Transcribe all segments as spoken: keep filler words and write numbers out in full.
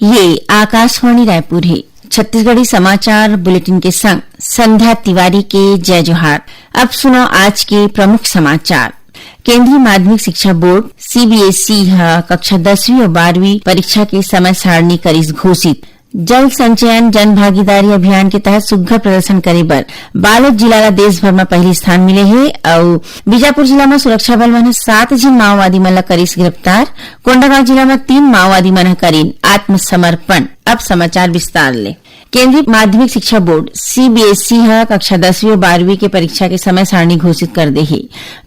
ये आकाशवाणी रायपुर हे। छत्तीसगढ़ी समाचार बुलेटिन के संग संध्या तिवारी के जय जोहार। अब सुनो आज के प्रमुख समाचार। केंद्रीय माध्यमिक शिक्षा बोर्ड, सीबीएसई, ह कक्षा दसवीं और बारहवीं परीक्षा के समय सारणी करिस घोषित। जल संचयन जन भागीदारी अभियान के तहत सुघ्घर प्रदर्शन करे बर बालोद जिला ला देश भर म पहली स्थान मिले हे। अउ बीजापुर जिला म सुरक्षा बल मन ह सात झिन माओवादी मन ला करिस गिरफ्तार। कोंडागांव जिला म तीन माओवादी मन ह करिन आत्मसमर्पण। अब समाचार विस्तार ले। केंद्रीय माध्यमिक शिक्षा बोर्ड, सीबीएसई, ह कक्षा दसवीं और बारहवीं के परीक्षा के समय सारणी घोषित कर दे हे।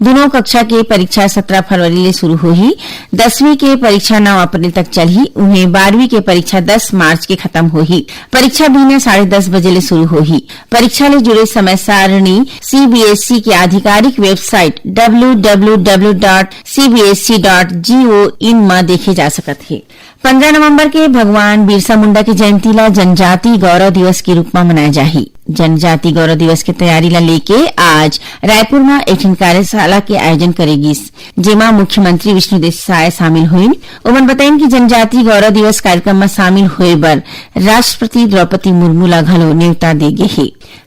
दुनों कक्षा के परीक्षा सत्रह फरवरी ले शुरू होही। दसवीं के परीक्षा नौ अप्रैल तक चलही। उहें, बारहवीं के परीक्षा दस मार्च के खत्म होही। परीक्षा बिहनिया साढ़े दस बजे ले शुरू होही। परीक्षा ले जुड़े समय सारणी सीबीएसई के आधिकारिक website W W W dot CBSE dot gov in म देखे जा सकत हे। पंद्रह नवंबर के भगवान बिरसा मुंडा के जयंती ला जनजाति गौरव दिवस के रूप म मनाए जाही। जनजाति गौरव दिवस के तैयारी ला लेके आज रायपुर म एक ठिन कार्यशाला के आयोजन करे गिस, जेमा मुख्यमंत्री विष्णुदेव साय शामिल होइन। ओमन बताइन कि जनजाति गौरव दिवस कार्यक्रम म शामिल होए बर राष्ट्रपति द्रौपदी मुर्मू ला घलो नेवता दे गे हे।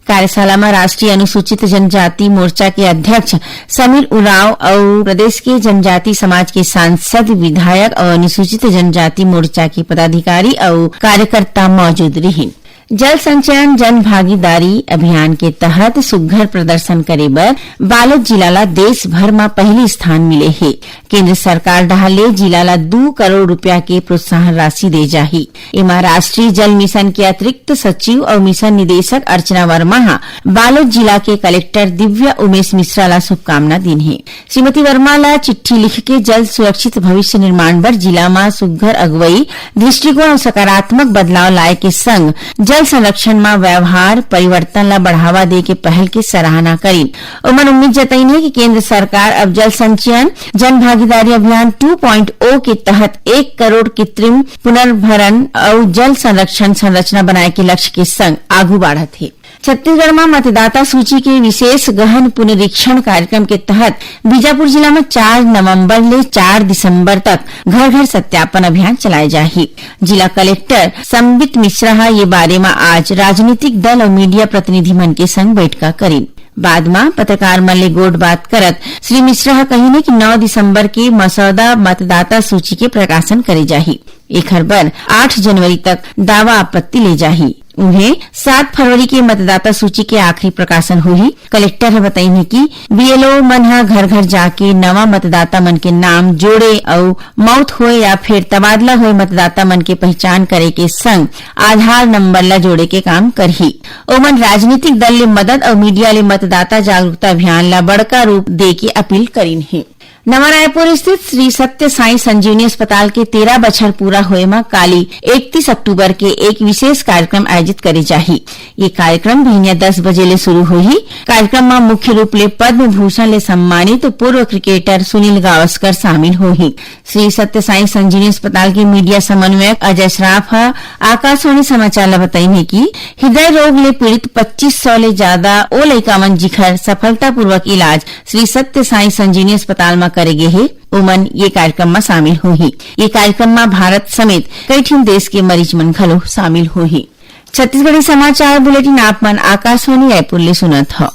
कार्यशाला म राष्ट्रीय अनुसूचित जनजाति मोर्चा के अध्यक्ष समीर उरांव अउ प्रदेश के जनजाति समाज के सांसद, विधायक अउ अनुसूचित जनजाति मोर्चा के पदाधिकारी अउ कार्यकर्ता मौजूद रिहिन। जल संचयन जन भागीदारी अभियान के तहत सुघ्घर प्रदर्शन करे बर बालोद जिला ला देश भर म पहली स्थान मिले हे। केंद्र सरकार डहार ले जिला ला दू करोड़ रुपया के प्रोत्साहन राशि दे जाही। एमा राष्ट्रीय जल मिशन के अतिरिक्त सचिव अउ मिशन निदेशक अर्चना वर्मा ह बालोद जिला के कलेक्टर दिव्या उमेश मिश्रा ला शुभकामना दीन हे। श्रीमती वर्मा ला चिट्ठी लिख के जल सुरक्षित भविष्य निर्माण बर जिला म सुघ्घर अगुवई, दृष्टिकोण अउ सकारात्मक बदलाव लाए के संग जल संरक्षण म व्यवहार परिवर्तन ला बढ़ावा दे के पहल के सराहना करीन। ओमन उम्मीद जतईन हे कि केंद्र सरकार अब जल संचयन जन भागीदारी अभियान टू पॉइंट ओ के तहत एक करोड़ कृत्रिम पुनर्भरण अउ जल संरक्षण संरचना बनाए के लक्ष्य के संग आगू बाढ़त हे। छत्तीसगढ़ म मतदाता सूची के विशेष गहन पुनरीक्षण कार्यक्रम के तहत बीजापुर जिला म चार नवंबर ले चार दिसंबर तक घर-घर सत्यापन अभियान चलाए जाही। जिला कलेक्टर संबित मिश्रा ह ये बारे म आज राजनीतिक दल अउ मीडिया प्रतिनिधि मन के संग बैठका करीन। बाद म पत्रकार मन ले गोठ बात करत श्री मिश्रा ह कहिन हे कि नौ दिसंबर के मसौदा मतदाता सूची के प्रकाशन करे जाही। एखर बर आठ जनवरी तक दावा आपत्ति ले जाही। उहें, सात फरवरी के मतदाता सूची के आखिरी प्रकाशन होही। कलेक्टर ह बताइन हे कि बीएलओ मन ह घर-घर जाके नवा मतदाता मन के नाम जोड़े अउ मौत होए या फिर तबादला होए मतदाता मन के पहचान करे के संग आधार नंबर ला जोड़े के काम करही। ओमन राजनीतिक दल ले मदद अउ मीडिया ले मतदाता जागरूकता अभियान ला बड़का रूप दे के अपील करिन हे। नवा रायपुर स्थित श्री सत्य साई संजीवनी अस्पताल के तेरह बछर पूरा होए म काली इकतीस अक्टूबर के एक विशेष कार्यक्रम आयोजित करे जाही। ये कार्यक्रम बिहनिया दस बजे ले शुरू होही। कार्यक्रम म मुख्य रूप ले पद्म भूषण ले सम्मानित पूर्व क्रिकेटर सुनील गावस्कर शामिल होही। श्री सत्य साई संजीवनी अस्पताल के मीडिया समन्वयक अजय श्राफ ह आकाशवाणी समाचार ल बताइन हे कि हृदय रोग ले पीड़ित पच्चीस सौ ले ज्यादा ओ लइका मन जिखर सफलतापूर्वक इलाज श्री सत्य साई संजीवनी अस्पताल म करे गे हे, ओमन ये कार्यक्रम म शामिल होही। ये कार्यक्रम म भारत समेत कई ठिन देश के मरीज मन घलो शामिल होही। छत्तीसगढ़ी समाचार बुलेटिन आप मन आकाशवाणी रायपुर ले सुनत हव।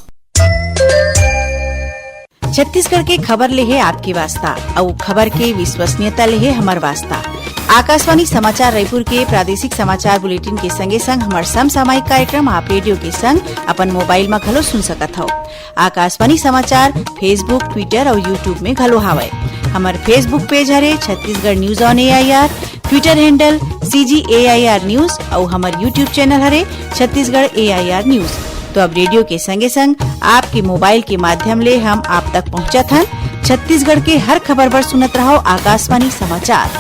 छत्तीसगढ़ के खबर ले हे आपके वास्ता, अउ खबर के विश्वसनीयता ले हे हमर वास्ता। आकाशवाणी समाचार रायपुर के प्रादेशिक समाचार बुलेटिन के संगे संग हमर समसामयिक कार्यक्रम आप रेडियो के संग अपन मोबाइल म घलो सुन सकत हव। आकाशवाणी समाचार Facebook, Twitter अउ YouTube में घलो हावय। हमर Facebook पेज हरे Chhattisgarh news on AIR, Twitter handle CG AIR news अउ हमर YouTube चैनल हरे छत्तीसगढ़ एआईआर न्यूज। तो अब रेडियो के संगे संग आपके मोबाइल के माध्यम ले हम आप तक पहुंचत हन। छत्तीसगढ़ के हर खबर बर सुनत रहव आकाशवाणी समाचार।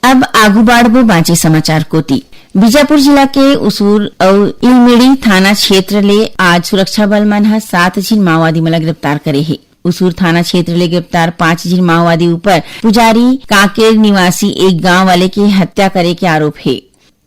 अब आगू बाढ़बो बांचे समाचार कोति। बीजापुर जिला के उसूर अउ इलमिड़ी थाना क्षेत्र ले आज सुरक्षा बल मन ह सात झिन माओवादी मन ल गिरफ्तार करे हे। उसूर थाना क्षेत्र ले गिरफ्तार पांच झिन माओवादी ऊपर पुजारी कांकेर निवासी एक गांव वाले के हत्या करे के आरोप हे।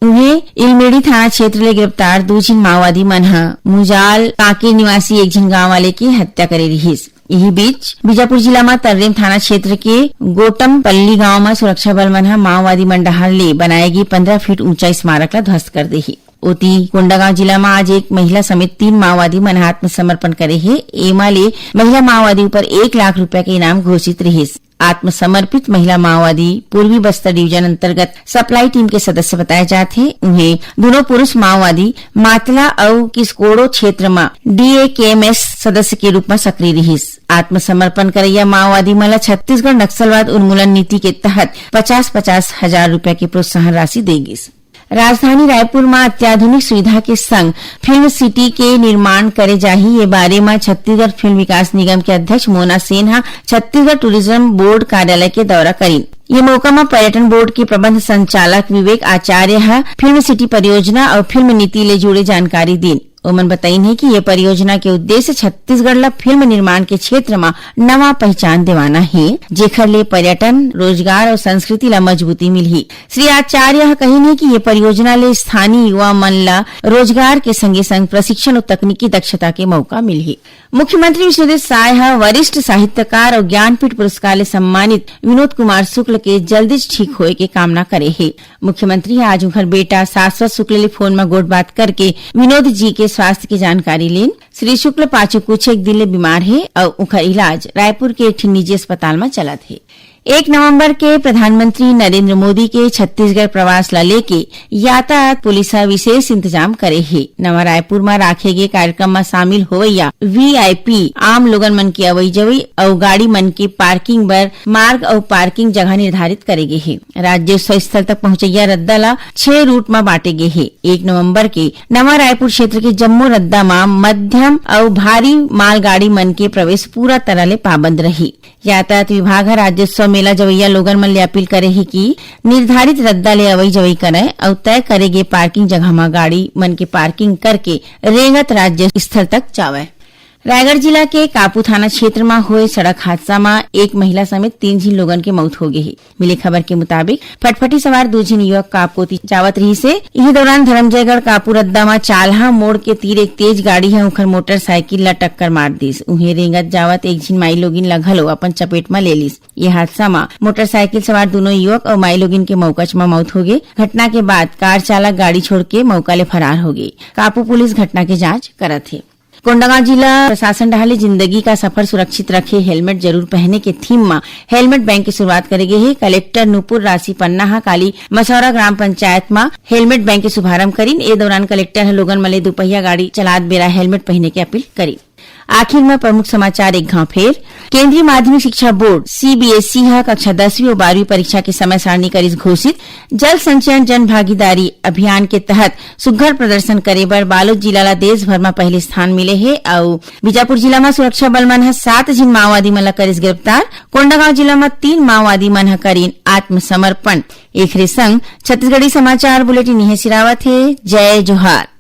उहें, इलमेड़ी थाना क्षेत्र ले गिरफ्तार दू झिन माओवादी मन ह मुजाल कांकेर निवासी एक झिन गांव वाले के हत्या करे रिहिस। इही बीच, बीजापुर जिला म तर्रेम थाना क्षेत्र के गोटमपल्ली गांव म सुरक्षा बल मन ह माओवादी मन डहार ले बनाए गे पंद्रह फीट ऊंचा स्मारक ल ध्वस्त कर देही। ओती, कोंडागांव जिला म आज एक महिला समेत तीन माओवादी मन आत्मसमर्पण करे हे। एमा ले महिला माओवादी ऊपर एक लाख रुपया के इनाम घोषित रिहिस। आत्मसमर्पित महिला माओवादी पूर्वी बस्तर डिवीजन अंतर्गत सप्लाई टीम के सदस्य बताए जात हे। उहें, दोनों पुरुष माओवादी मातला अउ किसकोड़ो क्षेत्र म डीएकेएमएस सदस्य के रूप म सक्रिय रिहिस। आत्मसमर्पण करैया माओवादी मन ल छत्तीसगढ़ नक्सलवाद उन्मूलन नीति के तहत पचास पचास हजार रुपया के प्रोत्साहन राशि दे गिस। राजधानी रायपुर म अत्याधुनिक सुविधा के संग फिल्म सिटी के निर्माण करे जाही। ये बारे म छत्तीसगढ़ फिल्म विकास निगम के अध्यक्ष मोना सेन ह छत्तीसगढ़ टूरिज्म बोर्ड कार्यालय के दौरा करिन। ये मौका म पर्यटन बोर्ड के प्रबंध संचालक विवेक आचार्य ह फिल्म सिटी परियोजना अउ फिल्म नीति ले जुड़े जानकारी दीन। ओमन बताइन हे कि ये परियोजना के उद्देश्य छत्तीसगढ़ ल फिल्म निर्माण के क्षेत्र म नवा पहचान देवाना हे, जेखर ले पर्यटन, रोजगार अउ संस्कृति ल मजबूती मिलही। श्री आचार्य ह कहिन हे कि ये परियोजना ले स्थानीय युवा मन ल रोजगार के संगे-संग प्रशिक्षण अउ तकनीकी दक्षता के मौका मिलही। मुख्यमंत्री विष्णुदेव साय ह वरिष्ठ साहित्यकार अउ ज्ञानपीठ पुरस्कार ले सम्मानित विनोद कुमार शुक्ल के जल्दीच ठीक होए के कामना करे हे। मुख्यमंत्री ह आज उंखर बेटा शाश्वत शुक्ल ले फोन म गोठबात करके विनोद जी के स्वास्थ्य के जानकारी लीन। श्री शुक्ल पाछू कुछ एक दिन ले बीमार हे अउ उंखर इलाज रायपुर के एक ठिन निजी अस्पताल म चलत हे। एक नवंबर के प्रधानमंत्री नरेंद्र मोदी के छत्तीसगढ़ प्रवास ला लेके यातायात पुलिस ह विशेष इंतजाम करे हे। नवा रायपुर म राखे गे कार्यक्रम म शामिल होवइया वीआईपी आम लोगन मन के अवई जवई अउ गाड़ी मन के पार्किंग बर मार्ग अउ पार्किंग जगह निर्धारित करे गे हे। राज्योत्सव स्थल तक पहुंचइया रद्दा ला छह रूट म बांटे गे हे। एक नवंबर के नवा रायपुर क्षेत्र के जम्मो रद्दा म मध्यम अउ भारी मालगाड़ी मन के प्रवेश पूरा तरह ले पाबंद रही। यातायात विभाग ह राज्योत्सव मेला जवइया लोगन मन ले अपील करे हे कि निर्धारित रद्दा ले अवई जवई करय अउ तय करे गे पार्किंग जगह म गाड़ी मन के पार्किंग करके रेंगत राज्य स्थल तक जावय। रायगढ़ जिला के कापू थाना क्षेत्र म होए सड़क हादसा म एक महिला समेत तीन झिन लोगन के मौत हो गे हे। मिले खबर के मुताबिक, फटफटी सवार दू झिन युवक कापू कोति जावत रिहिस हे। इही दौरान धरमजयगढ़ कापू रद्दा म चालहा मोड़ के तीर एक तेज गाड़ी ह उंखर मोटरसाइकिल ल टक्कर मार दिस। उहें, रेंगत जावत एक झिन माई लोगिन ल घलो अपन चपेट म ले लिस। ये हादसा म मोटरसाइकिल सवार दूनों युवक अउ माई लोगिन के मौकच म मौत हो गे। घटना के बाद कार चालक गाड़ी छोड़ के मौका ले फरार हो गे। कापू पुलिस घटना के जांच करत हे। कोंडागांव जिला प्रशासन डहार ले जिंदगी का सफर सुरक्षित रखे, हेलमेट जरूर पहने के थीम म हेलमेट बैंड के शुरुआत करे गे हे। कलेक्टर नूपुर राशि पन्ना ह काली मसौरा ग्राम पंचायत म हेलमेट बैंड के शुभारंभ करिन। ए दौरान कलेक्टर ह लोगन मन ले दुपहिया गाड़ी चलात बेरा हेलमेट पहने के अपील करिन। आखिर म प्रमुख समाचार एक घांव फेर। केंद्रीय माध्यमिक शिक्षा बोर्ड, सीबीएसई, ह कक्षा दसवीं अउ बारहवीं परीक्षा के समय सारणी करिस घोषित। जल संचयन जन भागीदारी अभियान के तहत सुघ्घर प्रदर्शन करे बर बालोद जिला ला देश भर म पहले स्थान मिले हे अउ बीजापुर जिला म सुरक्षा बल मन ह सात झिन माओवादी मन ला करिस गिरफ्तार। कोंडागांव जिला म तीन माओवादी मन ह करिन आत्मसमर्पण। एखरे संग छत्तीसगढ़ी समाचार बुलेटिन इहें सिरावत हे। जय जोहार।